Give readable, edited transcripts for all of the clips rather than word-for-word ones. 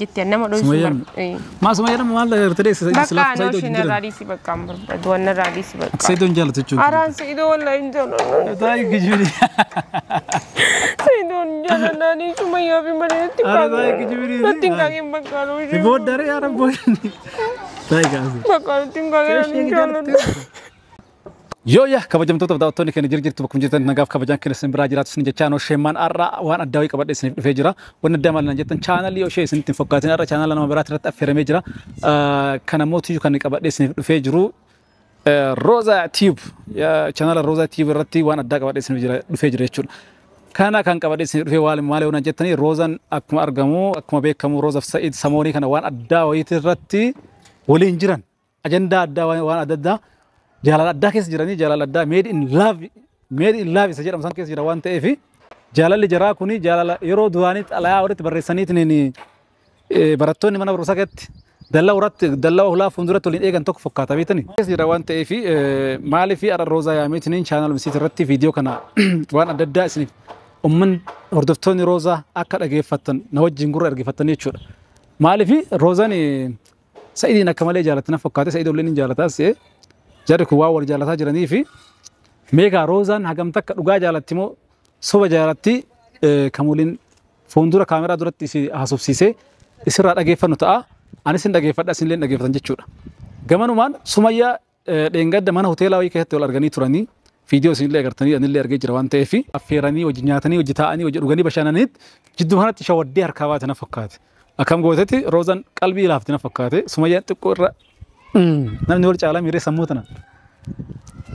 Jettee nama dhoysuu Sumayyaan. Maa Sumayyaan maal agartee Bakka silaaf anoo Saayidoo isheen jiran? irraa dhiisi bakka hin barbaadu waan irraa dhiisi bakka. Saayidoo hin jaallatu jechuudha. Araan Saayidoo wallahi hin jaalladhu. Taa'ii kijibni. Saayidoo hin jaalladhaanii Sumayyaa fi malee natti hin Ara taa'ii kijibni. Natti hin kaa'in bakka anoo isheen. Booddare ara booddee. Taa'ii kaase. Bakka natti hin kaa'in hin jaalladhu. Yoo yaa kabajamtoota daawwattoonni keenya jirtu bakkuma jirtan nagaaf kabajaan keenya isin biraa jiraatu isin jechaa noo sheemmaan har'a waan addaa wayii qabadhee isiniif dhufee jira. Wanni addaa maal naan jettan chaanalii ishee isinitti hin fakkaatin har'a chaanala nama biraatti irratti affeeramee jira. Kana mootiyyuu kan qabadhee isiniif dhufee jiru Roza Tube chaanala Roza Tube irratti waan addaa qabadhee isiniif dhufee jira jechuudha. Kana kan qabadhee isiniif dhufee waan maal yoo naan jettanii Rozaan akkuma argamu akkuma beekamu Rozaaf Sa'id Samoonii kana waan addaa wayiitii irratti waliin jiran ajandaa addaa waan adda addaa jaalala addaa keessa jiranii jaalala addaa made in love isa jedhamu san keessa jira waan ta'eef jaalalli jaraa kuni jaalala yeroo duraanii xalayaa walitti barreessaniitiin barattoonni mana barumsaa keessatti dallaa irratti dallaa hulaa fuulduratti waliin eegan tokko fakkaata beektanii. Keessa jira waan ta'eef maaliif har'a Roozaa yaameetiin chaanal misiit irratti viidiyoo kana waan adda addaa isiniif ummanni hordoftoonni Roozaa akka dhageeffattan na wajjin gurra ergifattan jechuudha. Maaliif Roozaan Sa'idiin akka malee jaalatti na fakkaate Sa'id olleen hin jaalatas jarri kun waan wal jaalataa jiranii fi meegaa Roozaan hagam takka dhugaa jaalatti moo soba jaalatti kan waliin fuuldura kaameraa duratti isi haasofsiisee isirraa dhageeffannu ta'a. Anis hin dhageeffadha isinillee dhageeffatan jechuudha. Gamanumaan Sumayyaa dheengadda mana hoteelaa wayii keessatti wal arganii turanii viidiyoo isinillee agartanii anillee argee jira waan ta'eef affeeranii wajji nyaatanii wajji taa'anii wajji dhuganii bashannananitti jidduu kanatti shawaddee harkaa baate na fakkaate. Akkam gootetti Roozaan qalbii laafti na fakkaate Sumayyaan xiqqoo irra namni wal caalaa miiree sammuu tana.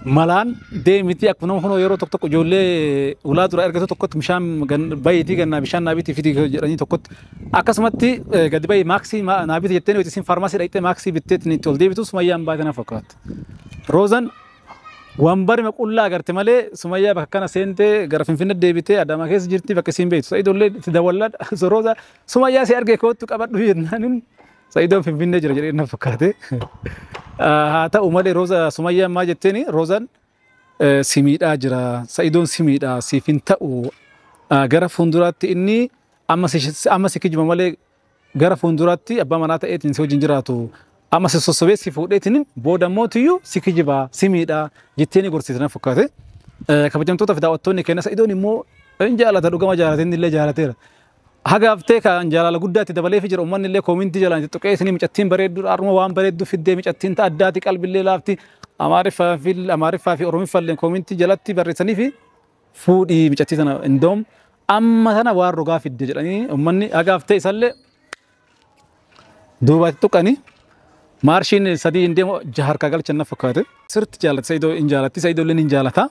Malaan deemiti akkuma nama kunoo yeroo tokko tokko ijoollee ulaa dura ergatu tokkotti bishaan bayitii gannaa bishaan naabitii fidii jedhanii tokkotti akkasumatti gadi bayi maaksii naabitii jettee nuti isin faarmaasii dhaqxee maaksii bittee itti ol deebitu Sumayyaan baate na fakkaata. Roozaan wanbarima qullaa agarte malee Sumayyaa bakka kana seentee gara Finfinnee deebitee Adaamaa keessa jirti bakka isiin beektu. Sa'idoollee itti dawwalladha. Rooza Sumayyaa si argee kootu qabadhu jennaan Sa'idoon Finfinnee jira jedhee na fakkaate. Haa ta'u malee Rooza Sumayyaan maal jetteeni Roozaan si miidhaa jira Sa'idoon si miidhaa siif hin ta'u gara fuulduraatti inni amma si kijiba malee gara fuulduraatti abbaa manaa ta'eetiin si wajjin jiraatu. Amma si sossobee si fuudheetiin booda mootiyyuu si kijibaa si miidhaa jetteeni gorsiite na fakkaate. Kabajamtoota fi daawwattoonni keenya Sa'idoon immoo hin jaalata dhugama jaalate inni illee jaalateera. Hagaaftee kan jaalala guddaatti dabaleefi jira uummanni illee koomintii jalaan itti tuqee isinii micattiin bareedduu har'uma waan bareedduu fiddee micattiin ta'a addaati qalbillee laafti Amaariffaa fi Oromiffaa illee koomintii jalatti barreessanii fi fuudhii micattii sana indoom amma sana waan rogaa fidde jedhanii uummanni hagaaftee isallee duubaatti tuqanii maarshiin sadii hin deemu harkaa galchan na fakkaate. Sirriitti jaalatti Sa'idoo hin jaalatti Sa'idoo illee hin jaalata.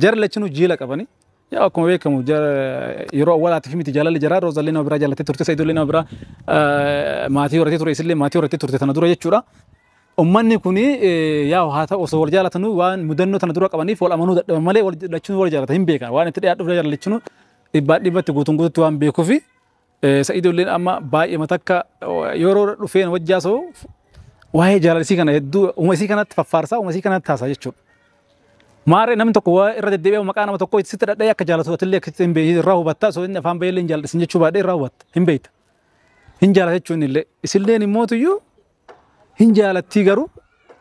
Jarri lachinuu jiila qabani. Yaa akkuma beekamu yeroo awwaalaatiif miti jaalalli jaraa Roozaallee nama biraa jaalattee turte Sa'idoo illee nama biraa maatii horatee ture isillee maatii horatee turte tana dura jechuudha. Uummanni kun yaa haa ta'u osoo wal jaalatanuu waan mudannoo tana dura qabaniif wal amanuu dadhaban malee wal lachinuu wal jaalatan hin beekan waan itti dhiyaadhuuf jaalala lachinuu dhibbaa dhibbatti guutuun guututti waan beekuufi Sa'idoo illee amma baay'ee matakka yeroo dhufeen wajjaasoo waa'ee jaalala isii kana hedduu uuma isii kanatti faffaarsaa uuma isii kanatti haasaa jechuudha. Maarree namni tokko waa irra deddeebi'ee maqaa nama tokkoo sitti dhadhee akka jaalatu atillee akkasitti hin beeyi irraa hubatta osoo inni afaan bayeellee hin jaalladhisin jechuu baadhee irraa hubatta hin beekta. Hin jaalata jechuun illee isilleen immootuyyuu hin jaalattii garuu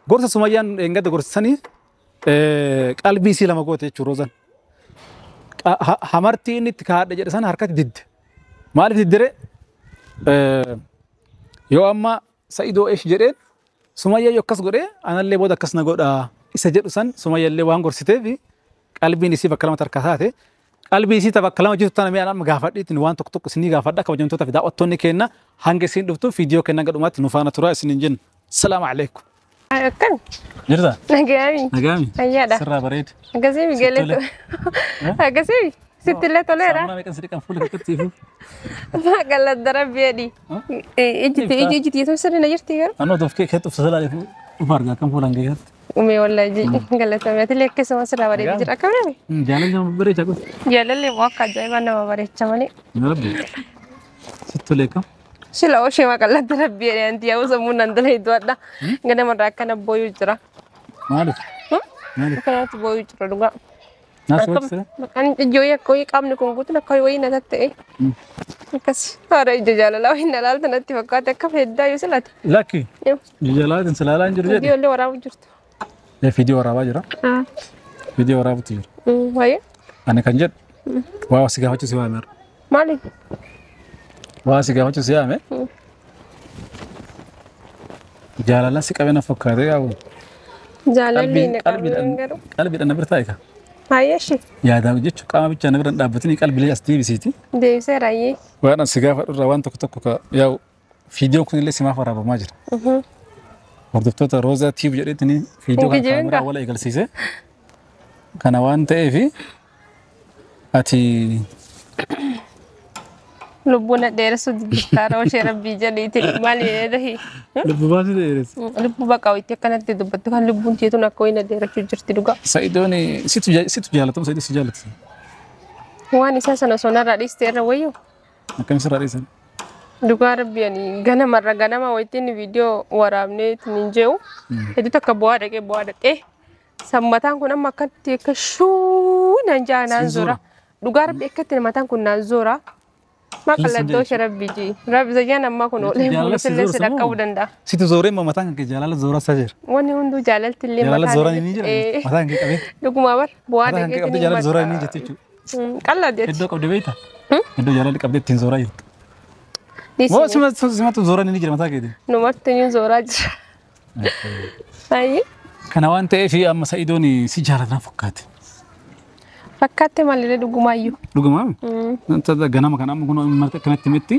gorsa Sumayyaan eeggadda gorsisanii qalbii isii lama goote jechuudha Roozaan. Hamartii inni itti kaa'adhe jedhe sana harkatti didde. Maaliif diddere? Yoo amma Sa'idoo eesh jedheen Sumayyaa yoo akkas godhee anallee booda akkas na godhaa isa jedhu san Sumayyaallee waan gorsiteef qalbiin isii bakka lamatti harkaa taate qalbii isii bakka lama jirtu tana mi'aan amma gaafadhiitiin waan tokko tokko isinii gaafadha kabajamtoota fi daawwattoonni keenya hanga isiin dhuftu viidiyoo keenya hanga dhumaatti nu faana turaa isiniin jenna. Salaamu alaikum. Akkam Jirta? nagaami. Nagaami? Fayyaadha. Sirraa bareeda. Akkasii galeetu. Akkasii sitti illee toleera. Saamunaa meeqan si dhiqan fuula keessatti siifuu? Galata rabbi jedhi. Ijji ijji ijji sirri na jirti garuu. Anoo of kee keetti uffata salaalee dhufa argaa kan fuulaan keessatti. Umee wallahi galatame ati illee akkasuma sirraa bareeda jira akkam nami. Jaalalli nama bareecha kun. Jaalalli immoo akka ajaa'ibaa nama bareecha malee. Rabbi. Sitti tolee kam? Sila oshee maqallatti rabbi jedhee anti yaa'u sammuu nan dala iddoo adda. Ganamarraa akkana booyuu jira. Maaliif? Maaliif? Akkanatti booyuu jira dhugaa. Naas wajjira. Maqaan ijoo akka wayii qaamni kun guutuun akka wayii na tatta'e. Akkas haara ija jaalalaa wayii na laalta natti fakkaate akka feddaa yoo silate. Lakki. Jaalalatiin silaalaa hin jiru jedhe. Viidiyoo illee waraabu jirtu. Viidiyoo waraabaa jira. Viidiyoo waraabutu jira. Waayee. Ani kan jedhu waa si gaafachuu si waame. Maali? Waa si gaafachuu si waame. Jaalala si qabee na fakkaate qaabu. Jaalalli na qabee garuu. Qalbiidhaan na bira taa'e ka. Haayyeshi. Yaadaan jechuun qaama bichaa na bira hin dhaabbatini qalbiilee as deebisiiti. Deebiseera hayyee. Waan ani si gaafadhu irraa waan tokko tokko ka yaa'u viidiyoon kun illee simaaf waraabamaa jira. Hordoftoota Roozaa Tiib jedheetini viidiyoo kana kaameraa wal eegalsiise. Kana waan ta'eef ati Lubbuu na dheeressuu diddistaara oshee rabbii jedhiiti maal jedhee dahi. Lubbuu baasii dheeressa. Lubbuu baqa wayitti akkanatti dubbattu kan lubbuun teetuun akka wayii na dheerachuu jirti dhugaa. Sa'idoon situ jaalatamu Sa'idoo si jaalata. Waan isaa sana osoo narraa dhiiste irra wayyoo. Akkam sirraa dhiisan? Dhugaa rabbii ani ganamarra ganama wayittiin viidiyoo waraabnee hin jee'u. Hedduu takka bu'aa dhaqee sammataan kun amma akkatti akka shuu naan jaa naan zoora. Dhugaa rabbii akkatti mataan kun naan zoora. Maqallattoo ishee rabbii ji. Rabbi zayyaan ammaa kun oolee mul'atillee si dhaqqabuu danda'a. Situ zooree immoo mataan kan kee jaalala zoora isaa jira. Wanni hunduu jaalalti illee mataan. Jaalala zoora ni jira. Mataan kee qabee. Dhugumaa bar bu'aa dhaqee qabdee jaalala zoora ni jirti jechuudha. Qal'aa jetti. Iddoo qabdee beektaa? Iddoo jaalalli qabdee ittiin zooraa jirtu. Moo simatu zoora ni jira mataa keetiin? Numarti ni zooraa jira. Ayi. Kana waan ta'eef amma Sa'idoon si jaalatan fakkaate. Fakkaatte maalillee dhugumaayyuu. Dhugumaa? Ganama kana amma kun marti akkanatti himetti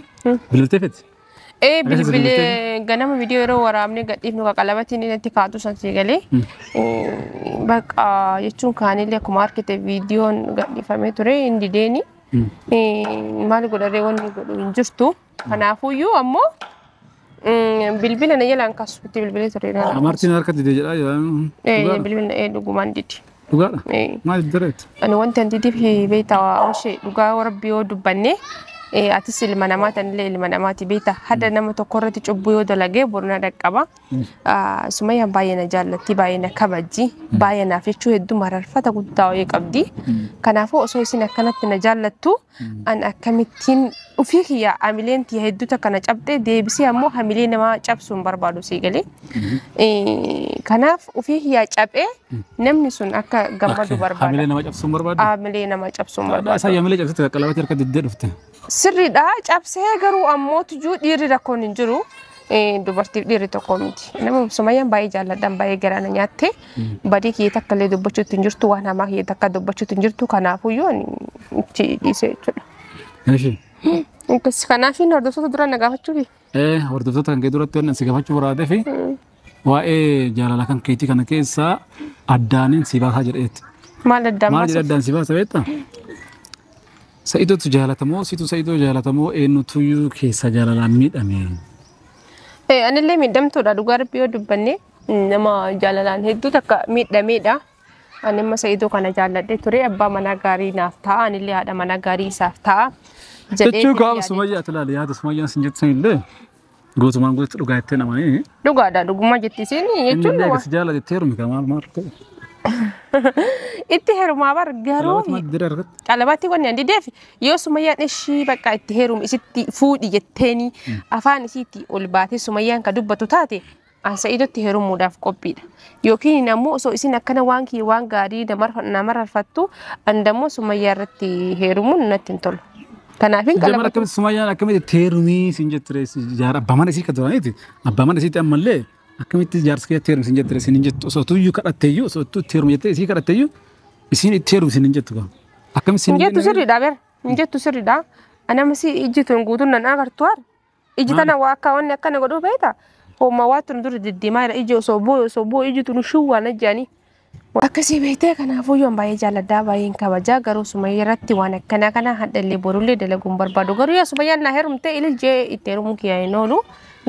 bilbiltee feeti? Bilbilee ganama viidiyoo yeroo waraabnee gadhiifnu qaqalabatiin inni kaatu san si galee bakka jechuun kaanillee akkuma argite viidiyoon gadhiifamee ture hin dideeni. Maal godharee wanni godhu hin jirtu. Kanaafuyyuu ammoo bilbila na jalaan kaasu itti bilbilee ture. Amartiin harka didee jedhaa jira. Bilbila dhugumaan didi. Dhugaadha? Maal direet? Ani wanti an didiif beektaa oshee dhugaa rabbii yoo dubbanne atis ilma namaa tanillee ilma namaati beektaa hadda nama tokko irratti cubbuu yoo dalagee boru na dhaqqaba. Sumayyaan baay'ee na jaallatti baay'ee na kabajji baay'ee naaf jechuu hedduu mararfata guddaa wayii qabdi. Kanaafuu osoo isin akkanatti na jaallattu an akkamittiin ofii kiyya hamileen tiyya hedduu takka na cabxee deebisee ammoo hamilee namaa cabsuu hin barbaadu sii galee. Kanaaf ofii kiyya caphee namni sun akka gammadu barbaada. Hamilee nama cabsuu hin barbaadu? Hamilee nama cabsuu hin barbaadu. Isaa hamilee cabsite qaqqalabatti harka diddee dhufte. Sirriidha cabsee garuu ammoo tujuu dhiirri rakkoon hin jiru. Dubartiif dhiirri tokko miti. Nama Sumayyaan baay'ee jaalladhaan baay'ee garaa na nyaatte. Badii kiyya takka illee dubbachuutti hin jirtu waan hamaa kiyya takka dubbachuutti hin jirtu kanaafuyyuu ani itti dhiise jechuudha. Eshi. Akkas kanaaf hordoftoota dura na gaafachuufi. Hordoftoota kan kee duratti waan si gaafachuu barbaadee fi waa'ee jaalala kan keetii kana keessaa addaaniin si baasaa jedheetti. Maal addaan baasa? Maal jedhe addaan si baasa beektaa? Sa'idootu jaalatamoo situ Sa'idoo jaalatamoo eenyutuyyuu keessa jaalalaan miidhame? Anillee miidhamtuudha dhugaa rabbii yoo dubbanne nama jaalalaan hedduu takka miidhameedha. Ani amma Sa'idoo kana jaalladhee ture abbaa manaa gaarii naaf ta'a anillee haadha manaa gaarii isaaf ta'a. Jechuu gaafa Sumayyaa ilaali yaada Sumayyaan sin jettu sanillee guutumaan guututti dhugaa jettee namanii. Dhugaadha dhugumaa jetti isiin jechuun. Inni illee si jaalatetti heerumi kan maal maal ta'e. Itti heerumaa bar garuu qalabatti wanni an dideef yoo Sumayyaan ishii bakka itti heerumu isitti fuudhi jetteeni afaan isiitti ol baatee Sumayyaan ka dubbatu taate an Sa'idotti heerumuudhaaf qophiidha. Yookiin ammoo osoo isin akkana waan kiyya waan gaarii nama rarfattu an dammoo Sumayyaa irratti heerumuun natti hin tolu. Kanaafin qalabatti. Sumayyaan akkamitti heerumii sin jettu jaara abbaa mana isii ka duraaniiti abbaa mana isiitti ammallee akkamitti jaarsa keetti heerumu sin jettu sin hin jettu osoo tuyyuu kadhatteeyyuu osoo itti heerumu jettee isii kadhatteeyyuu isiin itti heerumu sin hin jettu gaa. Akkamitti sin hin jettu sirriidha ber hin jettu sirriidha. Anama si ijji tun guutuun nan agartu har ijji tana waa akka wanni akkana godhuu beekta hooma waa tun dura diddiimaa jira ijji osoo boo'e osoo boo'e ijji tun shuwwaa na jaanii. Akkasii beektee kanaafuu yoon baay'ee jaalladhaa baay'een kabajaa garuu Sumayyaa irratti waan akkanaa kana hadhallee borullee dalaguun barbaadu garuu yaa Sumayyaan na heerumte ililchee itti heerumuu kiyyaa hin oolu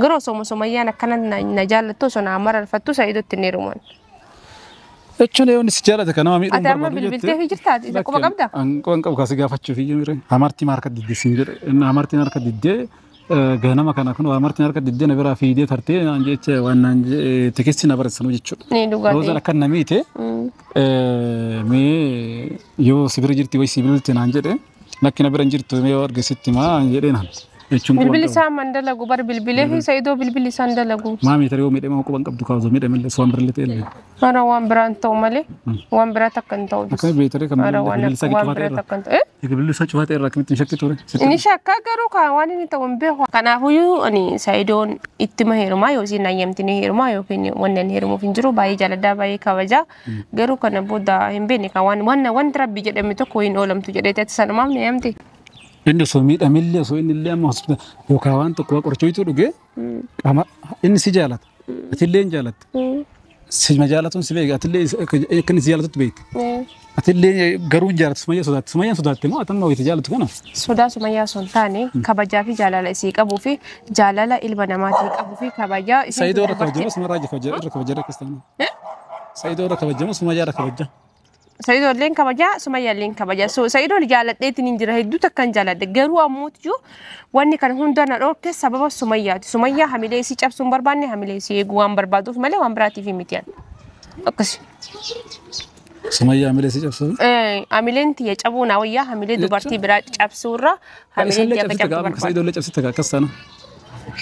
garuu osoo Sumayyaan akkana na jaallattu osoo na mararfattu Sa'idotti hin heeruman. Jechuun yoo inni si jaalate kan nama miidhuun Ati amma barbaadu bilbiltee fi jirtaa isa quba qabda? An qabu kaasee gaafachuuf iyyuu mire. Amartii harka diddee siin jedhe. Inni amartiin harka diddee Ganama kana kun waa marti harka diddeen biraa fiidee tartee naan jecha waan naan tekessi na barreessanuu jechuudha. Ni dhugaati. Roozaan akka namiite mee yoo si bira jirti wayi si bilbilte naan jedhe lakki na bira hin jirtu mee yoo argisitti maa jedhee naan jechuun quban Bilbilli qabu. isaa man dalagu bar bilbilee fi Saidoo bilbilli isaan dalagu. Maamii tarii yoo miidhama quban qabdu kaawwazu miidhamillee osoo waan birallee ta'e illee. Hara waan biraan ta'u malee waan biraa takka hin ta'u. Akkami beektaree kan Hara waan bilbilli isaa waan cufaa biraa ta'e irra. takka hin ta'u. Bilbilli isaa cufaa ta'e irra akkamitti hin shakki ture? Inni shakkaa garuu kan waan inni ta'u hin beeku. Kanaafuyyuu ani Saidoon ittima heerumaa yoo isiin hayyamti ni heerumaa yookiin wanni ani heerumuuf hin jiru baay'ee jaaladhaa baay'ee kabajaa. Garuu kana booda hin beekne kan waan waan wanti rabbi jedhame tokko hin oolamtu jedhee ta'e sanumaaf ni hayyamte. Inni osoo miidhamillee osoo inni illee amma hospitaala yookaan waan tokko qorichootu dhugee qaama inni si jaalata. Atillee hin jaalatta. Si jaalatuun si beeka atillee akka inni si jaalatutti beekta. Atillee garuu hin jaalatu Sumayyaa sodaatti. Sumayyaan sodaatte moo atamma wayita jaalatu kana? Sodaa Sumayyaa osoo hin taane kabajaa fi jaalala isii qabuu fi jaalala ilma namaatii qabuu fi kabajaa isiin Saayidoo irra dubartii- kabajamoo Sumayyaa irra irra kabajaa akkas ta'an. Saayidoo irra kabajamoo Sumayyaa irra kabaja. Saidoo illeen kabajaa Sumayyaa illeen kabajaa. So Saidoon jaaladheetiin hin jira hedduu takkan jaaladhe garuu ammoo wanni kan hunda na dhorke sababa Sumayyaati. Sumayyaa hamilee isii cabsuu hin barbaanne hamilee isii eeguu waan barbaaduuf malee waan biraatiif miti ani. Akkasi. Sumayyaa hamilee isii cabsuu. Hamileen tiyya cabuu naa wayyaa hamilee dubartii biraa cabsuurra hamileen Isallee tiyya akka cabsitte cabdu gaa barbaada. Saayidoo illee cabsitte gaa akkas taana.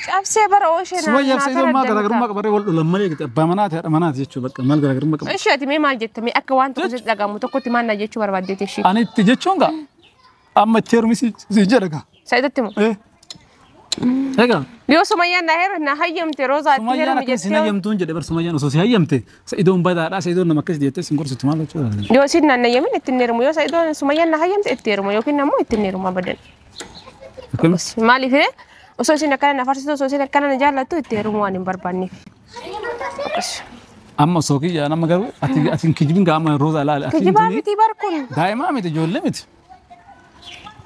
Cabsee bara ooshee naa Sumayyaa fi naa Saayidoo maa taradda garaagarummaa qabarree wal lolan malee abbaa manaati haadha manaati jechuudha bakka maal garaagarummaa qaba. Ishee ati mee maal jette mee akka waan tokko sitti dhagahamu tokkotti maal na jechuu barbaaddeeti ishee. Ani itti jechuun gaa amma itti heerumi si jedha gaa. Saidootti moo? Egaa Yoo Sumayyaan na heeru na hayyamte Roozaa itti Sumayyaan heerumi akka isin jettee. hayyamtuun jedhe bar Sumayyaan osoo si hayyamte Sa'idoon badaadha Sa'idoon nama akkas jettee sin gorsitu maal jechuudha. Yoo isin na hayyamin ittiin heerumu yoo Sa'idoon Sumayyaan na hayyamte itti heerumu yookiin ammoo ittiin heerumu abadan. Akkami? Maaliif ree osoo isin akkana na farsitu osoo isin akkana na jaallattu itti heerumu waan hin barbaanneef. Amma osoo kiyya nama garuu ati ati hin kijibin gaa amma Roozaa laali. Atiin Kijibaa tuni miti bar kun. Daa'imaa miti ijoollee miti.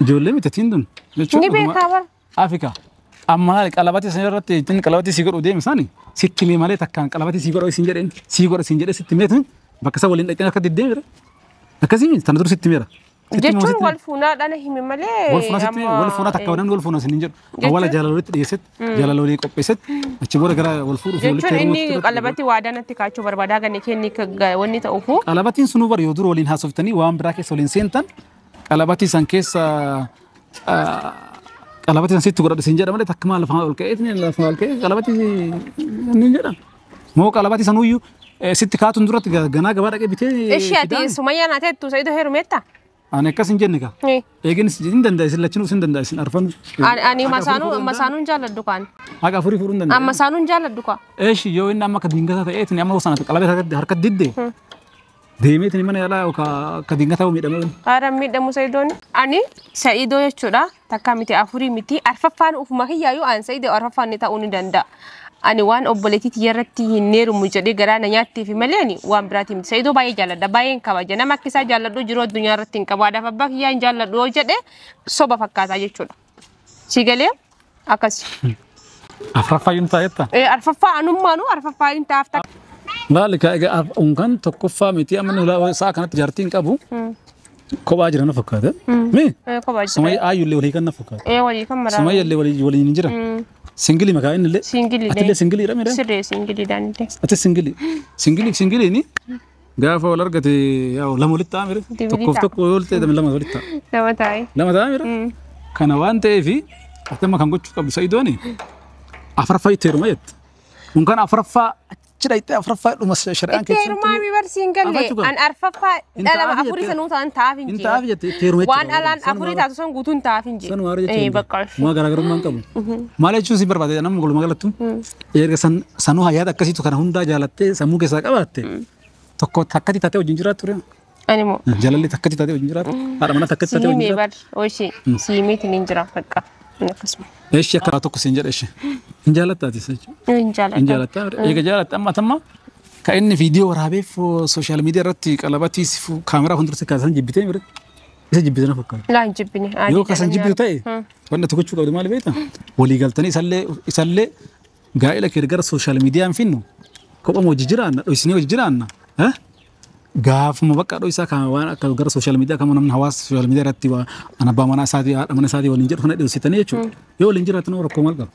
Ijoollee miti atiin tun. Jechuun Ni beekaa bar. Afrikaa. Amma laali qalabatii san irratti ittiin qalabatii si godhu deemu isaani sitti mee malee takkaan qalabatii si godhu isin jedheen si godha isin jedhee sitti mee tun bakka isa waliin dhaqxeen akka deddeemire. Akkasii miti tana dur sitti meera. Jechuun wal fuunaa dhana himi malee. Wal fuunaa sitti wal fuunaa takka namni wal fuunaa isin hin jedhu. Awwaala jaalala walitti dhiyeessetti jaalala walii qopheessetti achi booda gara wal fuudhuuf walitti Jechuun inni heerumuutti. qalabatii waadaa natti kaachuu barbaadaa gane kenni wanni ta'uufu. Qalabatiin sunuu bar yoo dura waliin haasoftanii waan biraa keessa waliin seentan qalabatii san keessa qalabatii san sitti godhadhu isin jedha malee takka maal lafaa ol ka'ee lafaa ol ka'ee qalabatii hin jedhan. Moo qalabatii sanuyyuu sitti kaatuun duratti ganaa gabaa dhaqee bitee Ishee ati fidaani. Sumayyaa naa teettu Saidoo heerumeetta? Ani akkas hin jenne kaa. Eegin hin danda'a isin lachinuu isin danda'a isin arfan. Ani masaanuun jaalladhu kaan. Haqa afurii fuudhuu hin danda'a. Amma saanuun jaalladhu kaa. Eeshi yoo inni amma akka dingataa ta'eetiin amma osoo qalabata harka didde deemeetiin mana yaalaa yookaan akka dingataa miidhamee. Haara miidhamu Saidoon. Ani Saidoo jechuudha takka miti afurii miti arfaffaan ufuma kiyyaayyuu an Saidoo arfaffaan ni ta'uu ni danda'a. Ani waan obboleettii tiyya irratti hin heerumu jedhee garaa na nyaatteef malee ani waan biraati miti. Saidoo baay'ee jaalladha baay'een kabaja nama akka isaa jaalladhu jiruu addunyaa irratti hin qabu. Haadhaaf abbaa kiyyaa hin jaalladhu yoo jedhe soba fakkaataa jechuudha. Si galee akkas. Afraffaa yuun taa'etta. Arfaffaa anummaanuu arfaffaa hin taaf takka. Laali ka egaa unkaan tokkoffaa miti amma nu sa'a kanatti jaartii hin qabu. Kophaa jira na fakkaata. Mee Kophaa jira. Sumayyaa aayyullee walii kan na fakkaata. Walii kan maraa. Sumayyaa illee waliin hin jira. Singilii maqaa inni illee. Singilii. Atillee singiliidha miidha. Sirree singiliidhaan illee. Ati singilii. Singilii singiliini gaafa wal argate yaa lama walitti ta'a mire. Dibili Tokkoof ta'a. tokko yoo walitti ta'e lama walitti ta'a. Nama taa'e. Lama ta'a mire. Kana waan ta'eef ati amma kan gochuu qabdu Sa'idooni afraffaa itti heeruma jette. Unkaan afraffaa achi dhayxee afraffaa dhuma shari'aan Itti heerumaa mi barsiin galle Afachuu qaba. an arfaffaa Hin dhala ta'aafi afurii jettee. sanuu ta'an ta'aaf hin Hin jiru. ta'aaf jette itti heeruma Waan alaan afurii taatu san guutuun ta'aaf hin jiru. San waan jechuun Bakka. Maa garaagarummaa hin qabu. Maal jechuun si barbaade namni walumaa galattu erga sanuu hayyaata akkasiitu kana hundaa jaalattee sammuu keessaa qabaatte tokko takkatti taatee wajjin jiraattu ture. Ani moo. Jaalalli takkatti taatee wajjin jiraattu. Haadha manaa takkatti taatee wajjin Siimee jiraattu. bar oshee siimeetiin hin jira bakka. Akkasuma. Eeshi akka tokko siin jedha ishee. Hin jaallattaatis jechuudha. Hin Hin jaalladha. jaallatta. Eega jaalatta amma tamma kan inni viidiyoo waraabeef sooshaal miidiyaa irratti qalabatii kaameraa fuulduratti kaasan jibbitee mire. Isa jibbite na fakkaata. Laa hin jibbine. Yoo kasan jibbitu ta'e wanni ati gochuu qabdu maal beektaa? Walii galtanii isallee gaa'ela kee gara sooshaal miidiyaa hin finnu kophama hojii jiraanna dho'isinee hojii jiraanna. Gaafuma bakka dho'isaa kan waan akka gara social media kan namni hawaasa social media irratti an abbaa manaa isaatii haadha mana isaatii waliin jedhu kana dho'isitanii jechuudha. Yoo waliin jiraatan rakkoo maal qaba?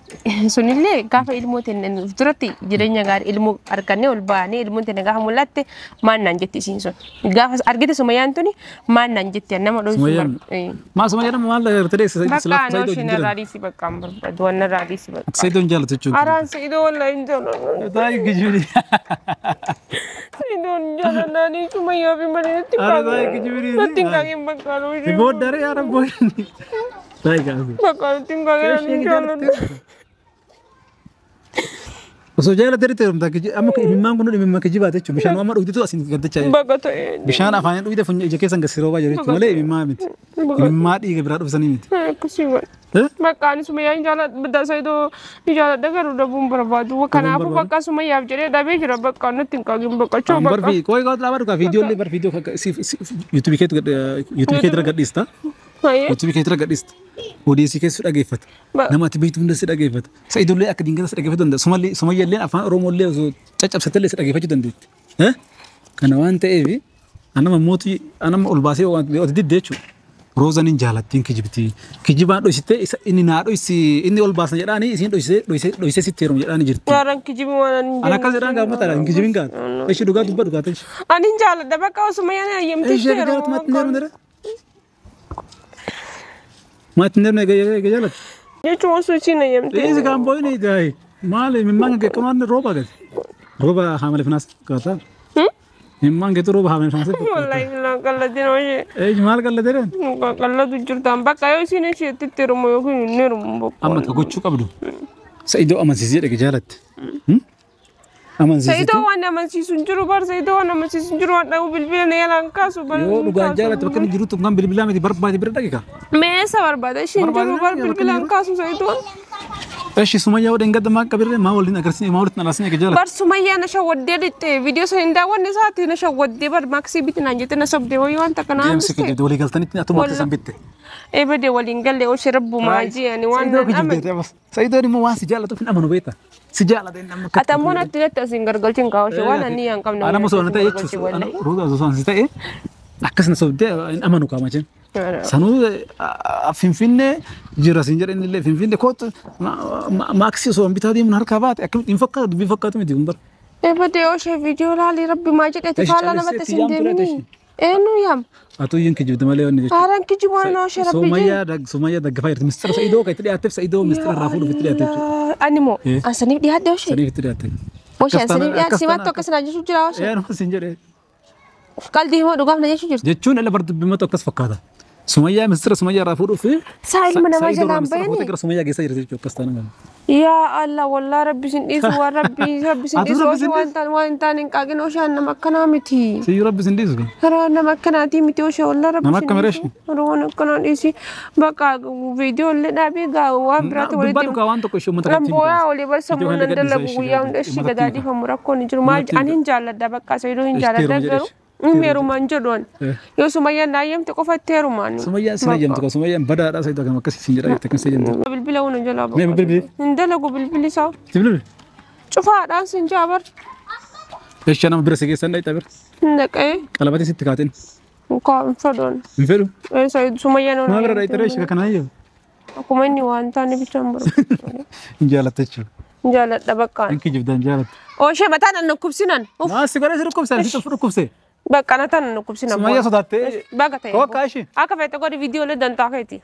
Sunillee gaafa ilmoo tenne duratti jireenya gaarii ilmoo argannee ol baanee ilmoon tenne gaafa mul'atte maal naan jetti isiin sun. Gaafa argite Sumayyaan tuni maal naan jetti nama dho'isuu Sumayyaan maa Sumayyaan maal agartee dheessisa? Bakka anoo isheen irraa dhiisi bakka hin barbaadu waan irraa dhiisi bakka. Sa'idoon jaallatu jechuudha. Araan Sa'idoo wallahi hin jaalladhu. Taa'ii kijibni. Sa'idoon jaalladhaanii Sumayyaa fi malee natti Ara taa'ii kijibni. Natti hin qaaqin bakka anoo isheen. Booddare ara booddee. Taa'ii gaafii. Bakka natti hin qaaqin hin jaalladhu. Osoo jaalatee ta'e amma imimmaan kun imimmaan kijibaate jechuudha. Bishaan amma dhugditu asiin gaddachaa jira. Bakka ta'e. Bishaan afaaniin dhugde funyoo ija keessan gadi roobaa jiru jechuudha malee imimmaa miti. Imimmaa dhiiga biraa dhufsanii miti. Akkasii godha. Bakka ani Sumayyaa hin jaalladha Sa'idoo ni jaalladha garuu dhabuun barbaadu. Kanaafuu bakka Sumayyaaf jedhee dhabee jira bakka natti hin qaaqin bakka choo bakka. Barfi kooyi kooyi dhaabaa dhugaa viidiyoo illee bar viidiyoo yuutuubii keetti gadhiista. Yuutuubii keetti gadhiista. Odeessii keessa dhageeffata. Nama ati beektu hunda si dhageeffata. Sa'idollee akka dingata si dhageeffatu danda'a. Sumayyallee afaan Oromollee osoo caccabsatellee si dhageeffachuu dandeetti. Kana waan ta'eef anama mootii anama ol baasee waan didde jechuudha. Roozan hin jaalattiin kijibti. Kijibaan dhoysitee inni naa dhoysi inni ol baasna jedhaanii isiin dhoysee sitti heerumu jedhaanii jirti. Waaraan kijibi waan ani Ana akkas jedhaan gaafuma ta'a hin kijibin gaata. Ishee dhugaa dubba dhugaa ta'e. Ani hin jaalladha bakka Sumayyaan hayyamtee Ishee jaalatu maatti hin heerumne? Maatti hin heerumne egaa jaalatu? Jechuun osoo isiin hayyamtee. Dhiisi kan boo'in daayi. Maali mimmaan qeqqamaan rooba gadi. Rooba haamale finaas gaata. Mimmaan keetu rooba haamale finaas. Wallahi billaan qalladin hojii. Ee maal qalladeen? Qallatu jirtaan bakka yoo isiin isheetti heerumu yookiin hin heerumu bakka. Amma ka gochuu qabdu. Sa'idoo amansiisee dhaqe jaalatte. Amansiisee. Sa'idoo waan amansiisu hin jiru bar Sa'idoo waan amansiisu hin jiru waan dhabu bilbila na yalaan kaasu bar. Yoo dhugaan jaalatte bakka inni jirutti kan bilbilaa miti barbaade bira dhaqe ka. Meesa barbaada isheen jiru bar bilbilaan kaasu Sa'idoon. Eshi Sumayyaa waliin gadda maa qabirre maa waliin agarsiisne maa walitti nalaasne akka jaalatte. Bar Sumayyaa na shawwaddee dhixxe viidiyoo sana hin daawwanne isaati na shawwaddee bar maaksii biti naan jette na sobdee wayii waan takka na Deemsi kijibde walii galtanitti atuma akka san bitte. Ebade waliin galle oshee rabbumaa ji'ani waan Sa'idoo kijibdeeti abbas. Sa'idoon immoo waan si jaallatuuf hin amanu beekta. Si jaallata inni amma. Ati ammoo natti jette asiin gargalchiin kaawwashe waan anni hin qabne. Ana osoo na ta'e jechuudha. Ruuta osoo si ta'e akkas na sobdee hin amanu kaama jenna. Sanuu Finfinnee jira siin jedhe innillee Finfinnee kootu maaksii osoo bitaa deemuun harkaa baate akkamitti hin fakkaatu dubbii fakkaatu miti kun bara. Ebade oshee viidiyoo laalii rabbi maa jedhete faallaa namatti asiin deemini. Eenyu yaam? Atuu iyyuu kijibde malee wanni jechuudha. Haaraan kijibaan oshee rabbi jedhe. Sumayyaa daggafaa jirti. Mistira Sa'idoo kan itti dhiyaateef Sa'idoo mistira irraa fuudhuuf itti dhiyaate jechuudha. Ani moo asaniif dhiyaadde oshee? Saniif itti dhiyaatte. Oshee asaniif dhiyaate simaatti akkas naa jechuu jira oshee. Eenyu siin jedhee. Qalbii himoo dhugaaf na jechuu jirti. Jechuun ila bar dubbimatu akkas fakkaata. Sumayyaa mistira Sumayyaa irraa fuudhuuf. Saa ilma namaa jalaan bahanii. Gara Sumayyaa geessaa jirti jechuudha akkas taana. Yaa Allah wallah rabbi sin dhiisu waan rabbi rabbi sin dhiisu oshee waan ta'an waan hin taane hin qaaqin oshee nama akkanaa miti. Siyyuu rabbi sin dhiisu. Karaa nama akkanaatii miti oshee wallah rabbi sin dhiisu. Nama akka mireeshi. Waan akkanaa dhiisi bakka viidiyoo illee dhaabee gaa waan biraatti walitti. Dubbadhu gaa waan tokko ishee uummata kanatti. Booyaa olii barsa muunan dalagu guyyaa hunda ishee gadaadhifamu rakkoon hin jiru maal ani hin jaalladha bakka Sa'idoo hin jaalladha garuu. Heerumaan jedhuun yoo Sumayyaan na hayyamte qofatti heerumaan. Sumayyaan sin hayyamtu qaba Sumayyaan badaadhaa Sa'idoo akkam akkasii sin jedhaa jirti akkas hayyamtu. Bilbila hunda jalaa Mee bilbili? Hin dalagu bilbilli isaa. Bilbili? Cufaadhaan sin jaa bar. Eeshaa nama bira si geessan dhaqxa bira. Hin dhaqee. Qalabatii sitti kaateen. Hin fedhuun. Hin fedhu? Sumayyaan Maa bira dhaqxa reeshee kana hayyamu? Akkuma inni waan taane bichaan barbaadu. Hin jaalatta jechuudha. Hin jaaladha bakka. Hin kijibda hin jaalatta. Ooshee mataan an dhukkubsinan. Maa si godhee si dhukkubsan si dhukkubse. Bakka na tan dhukkubsinan. Sumayyaa sodaattee. Bakka ta'e. Koo akka ishee. Akka feete godhi viidiyoolee dantaa keeti.